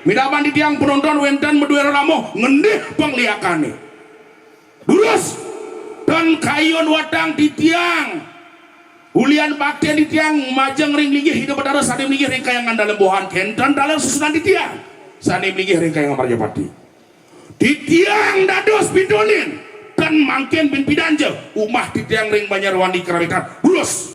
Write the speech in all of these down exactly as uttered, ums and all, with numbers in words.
Midaban titiang penonton wénten madué rerama ngendih pangliakané. Durus, ten kayun watang titiang. Ulian baktén titiang majeng ring linggih Ida Betara sané malinggih ring Kahyangan Dalem Bohan, kénten taler susunan titiang sané malinggih ring Kahyangan Prajapati. Titiang dados pitunin, ten mangkin bin pidan ja umah titiang ring Banjarwandi Kerawitan. Durus.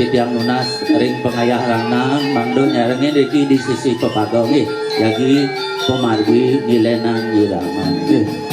Tiang nunas ring pangayah lanang, mangda nyarengin riki di sisi pepaga nggih. Jagi pamargi ngilenan nyiraman nggih.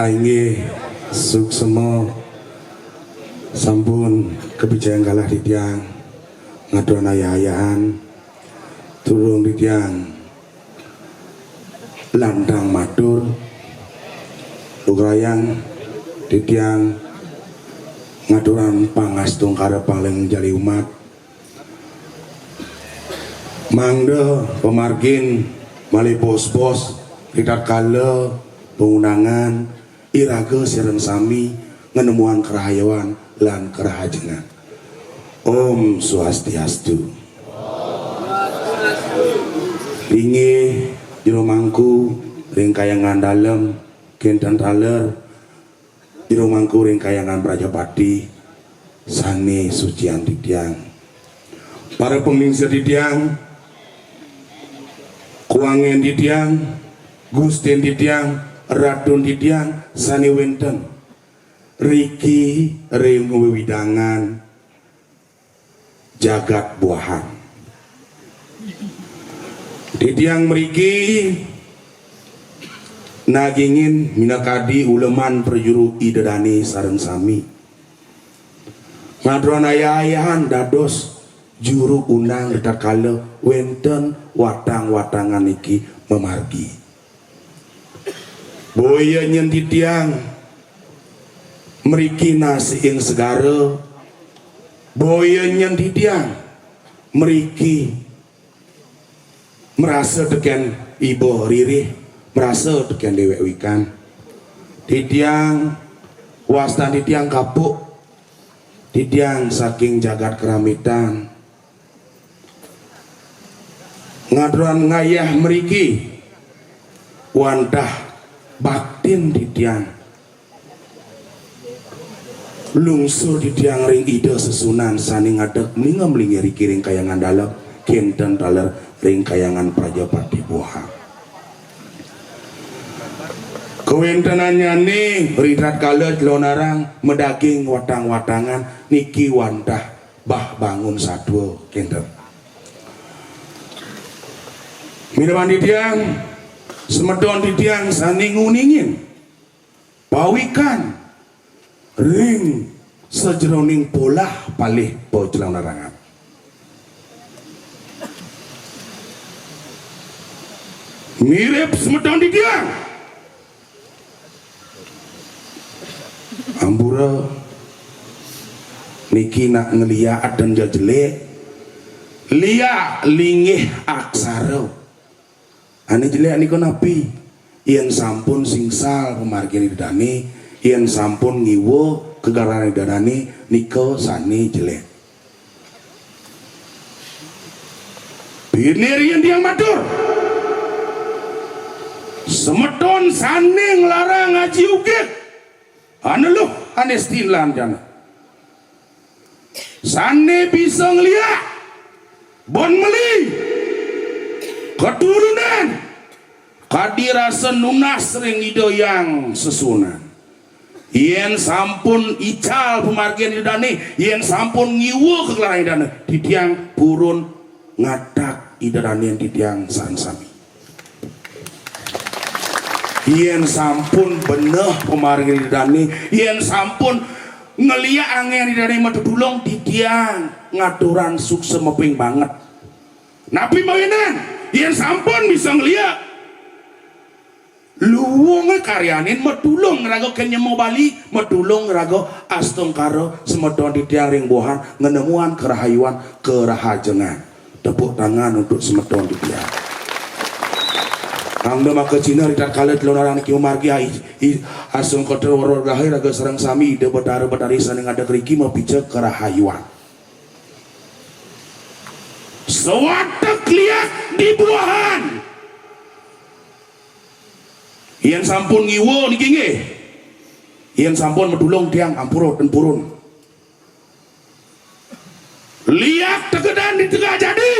Inggih, suksma sampun kapicayang galah titiang ngaturang ayah-ayahan, durung titiang lantang matur, lugrayang titiang ngaturang pangastungkara pangling jali umat. Mangda pamargin malih bos-bos ritatkala pangundangan iraga sareng sami nganemuang karahayuan lan karahajengan. Om Swastiastu. Inggih jero mangku ring Kahyangan Dalem, kenten taler jero mangku ring Kahyangan Prajapati sane sucian titiang. Para panglingsir titiang, kuangen titiang, gustin titiang, ratun titiang sane wenten riki ring wewidangan jagat Buahan. Titiang mriki nagingin minakadi uleman prajuru Ida dane sareng sami. Ngaturang ayah-ayahan dados juru undang ritatkala wenten watang-watangan niki mamargi. Boya nyen titiang mriki nasiin segara, boya nyen titiang mriki marasa teken iba ririh, marasa teken dewek wikan. Titiang, wastan titiang kapuk, titiang saking jagat Keramitan. Ngaturang ayah mriki wantah baktin titiang. Lungsur titiang ring Ida sesuunan sane ngadeg malinggih-malinggih riki ring Kahyangan Dalem, kenten taler ring Kahyangan Prajapati Buahan. Kawentenannyane ritatkala calonarang madaging watang-watangan niki wantah bah bangun satua, kenten. Minab titiang, semeton titiang sane nguningin pawikan ring sajeroning polah palih pacalonarangan. Mirib semeton titiang. Ampura niki nak ngeliak dan jejelik. Liak linggih aksara. Ane jelék nika napi? Yén sampun singsal pamargin Ida dané, yén sampun ngiwa kagelaran Ida dané, nika sané jelék. Bini riin tiang matur, semeton sané nglarang aji ugig, aneluh ané setilan jana. Sané bisa ngeliak, bon meli, keturunan, kadi rasa nunas ring Ida Hyang Sesuunan. Yén sampun ical pamargin Ida dané, yén sampun ngiwa kagelaran Ida dané, titiang purun ngadak Ida dané titiang sareng sami. Yén sampun beneh pamargin Ida dané, yén sampun ngeliak anggén Ida dané matetulung, titiang ngaturang suksma ping banget. Napi mawinan? Yén sampun bisa ngeliak, luungé karyanin matulung ngraga kén nyema Bali, matulung ngraga astungkara semeton titiang ring buhan, nganemuang karahayuan, karahajengan. Tepuk tangan untuk semeton titiang. Mangda maka cihna ritatkala telunarang niki mamargi, i, i, astungkara wara raga sareng sami Ida Betara Betari sané ngadeg riki mapica karahayuan. Sawatek liak di buhan. Yén sampun ngiwa niki nggih. Yén sampun matulung tiang ampura ten purun. Liak tekedan di Tegak Jadi.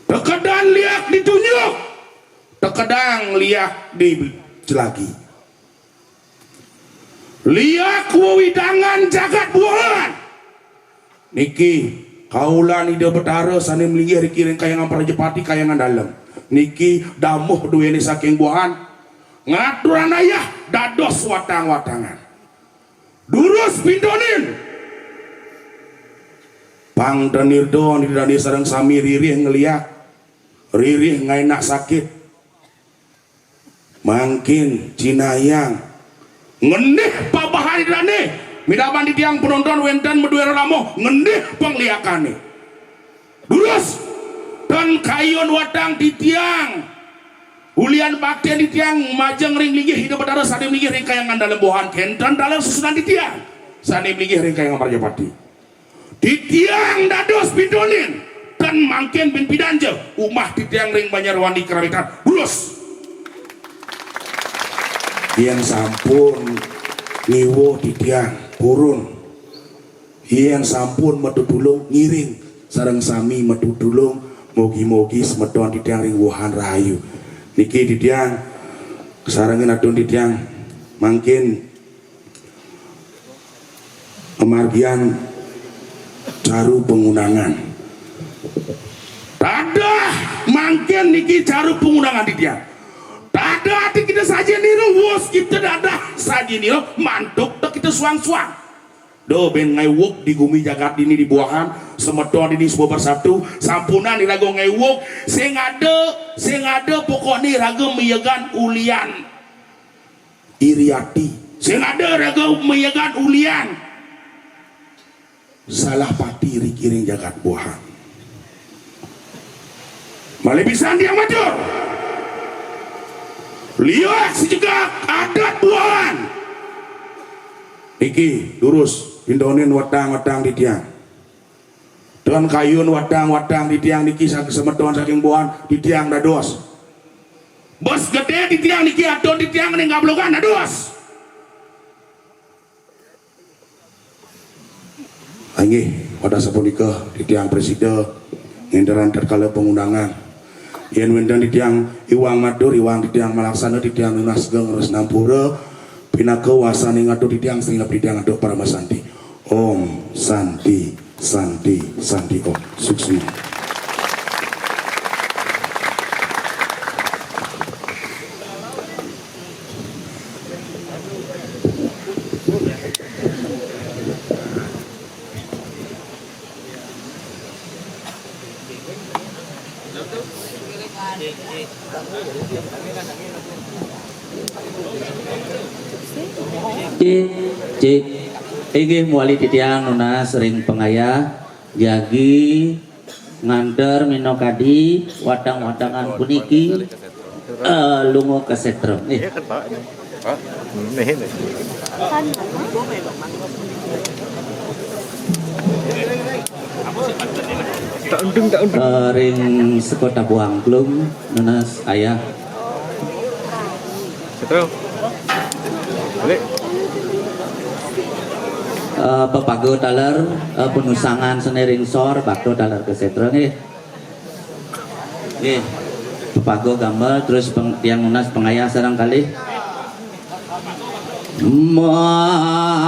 Tekedan liak di Tunjuk. Tekedang liak di Jelagi. Liak wewidangan jagat buhan. Niki kaulan Ida Betara sané malinggih riki ring Kahyangan Prajapati, Kahyangan Dalem. Niki damuh duéné saking buhan. Ngaturan ayah dados watang-watangan. Durus pintonin. Pang tenir don di dani sareng sami ririh ngeliak. Ririh ngaenak sakit. Mangkin cinayang ngendih pabahan di dani. Midaban titiang penonton wenten madue rerama ngendih pangliakane. Durus, ten kayun watang titiang. Ulian bakten titiang majeng ring linggih Ida Betara sane mlinggih ring Kahyangan Dalem Bohan, kenten taler susunan titiang sane mlinggih ring Kahyangan Prajapati. Titiang dados pintonin, ten mangkin bin pidan ja umah titiang ring Banjarwani Kerawitan. Durus. Yen sampun ngiwuh titiang purun. Yen sampun metu tulung ngiring sareng sami metu tulung, mugi-mugi semeton titiang ring wuhan rahayu. Niki titiang sarengin atun titiang mangkin kemargian caru pengundangan. Tadah mangkin niki caru pengundangan titiang. Tadah ati kita saja nira, wus kita dadah saja nira, mantuk tek kita suang-suang. Duh, ben ngewuk di gumi jagat dini di buahan, semeton dini semua bersatu, sampunan iraga ngewuk, sing ada, sing ada pokokne iraga miyagan ulian iri ati. Sing ada iraga miyagan ulian salah pati ring jagat buahan. Malih pisan tiang matur. Liak sejegak adat buahan. Niki durus pintonin watang-watang titiang. Tuan kayun watang-watang titiang niki sa-, semeton saking buahan titiang dados. Bos gede titiang niki atun titiang ning gablogan dados. Inggih, pada sapunika titiang presida ngenteran tatkala pengundangan. Yen wenten titiang iwang matur, iwang titiang malaksana, titiang nunas geng res nampura, pinaka wasaning atur titiang, singap titiang antuk parama santi. Om Santi, Santi, Santi Om. Suksma. Cik, cik. Inggih mawali titiang nunas ring pangayah jagi nganter minakadi watang-watangan puniki, eh, lunga ka setra. Eh. Hah? Nih, nih. Eh, ring Sekota Buangklung, nunas ayah. Setra. Balik. Eh, pepaga taler, eh, panusangan sane ring sor, bakta taler ka setra nggih. Nggih. Pepaga gambar, terus peng-, tiang nunas pangayah sareng kalih. Ma-